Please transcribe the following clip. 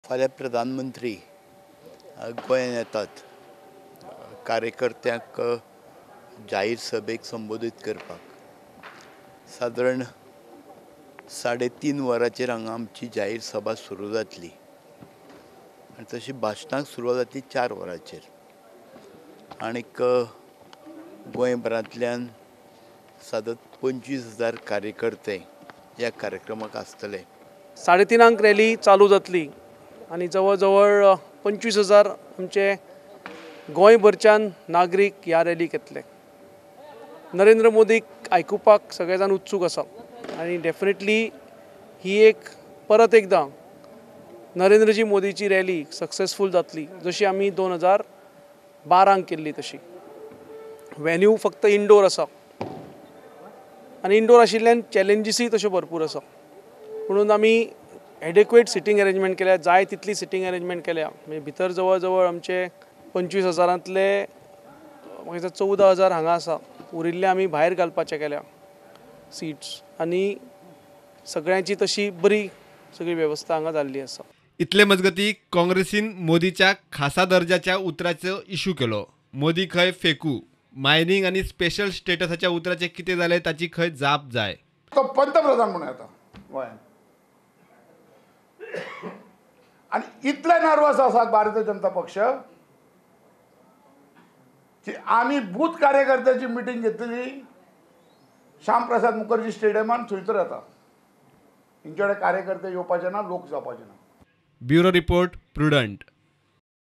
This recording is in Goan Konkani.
फाल्यां प्रधानमंत्री गोंयांत येतात कार्यकर्त्यांक जाहीर सभेक संबोधीत करपाक. सादारण 3:30 वरांचेर हांगा आमची जाहीर सभा सुरू जातली आनी तशी भाशणाक सुरवात जातली 4 वरांचेर. आनीक गोंयभरांतल्यान सादारण 25,000 कार्यकर्ते ह्या कार्यक्रमाक आसतले. 3:30 रॅली चालू जातली आनी जवळ जवळ 25,000 आमचे गोंयभरच्यान नागरीक ह्या रॅलीक येतले. नरेंद्र मोदीक आयकुपाक सगळे जाण उत्सूक आसा आनी डेफिनेटली ही एक परत एकदां नरेंद्रजी मोदीची रॅली सक्सेसफूल जातली, जशी आमी 2012 केल्ली तशी. व्हेन्यू फक्त इंडोर आसा आनी इंडोर आशिल्ल्यान चॅलेंजीसूय तश्यो भरपूर आसा, म्हणून आमी एडेक्वेट सिटींग अरेंजमेंट केल्या, जाय तितली सिटींग अरेंजमेंट केल्या. म्हणजे भितर जवळ जवळ आमचे 25,000 म्हाका 14,000 हांगा आसा, उरिल्ले आमी भायर घालपाचे केल्या सीट्स आनी सगळ्यांची तशी बरी सगळी वेवस्था हांगा जाल्ली आसा. इतले मजगती काँग्रेसीन मोदीच्या खासा दर्जाच्या उतराचो इशू केलो. मोदी खंय फेकू, मायनिंग आनी स्पेशल स्टेटसाच्या उतराचे कितें जालें ताची खंय जाप जाय. तो पंतप्रधान म्हणून येता गोंयांत आनी इतले नर्वस आसात भारतीय जनता पक्ष की आमी बूथ कार्यकर्त्याची मिटींग घेतली श्यामप्रसाद मुखर्जी स्टेडियमान, थंयसर येता. हेंचे कडेन कार्यकर्ते येवपाचे ना, लोक जावपाचे ना. Bureau report, Prudent.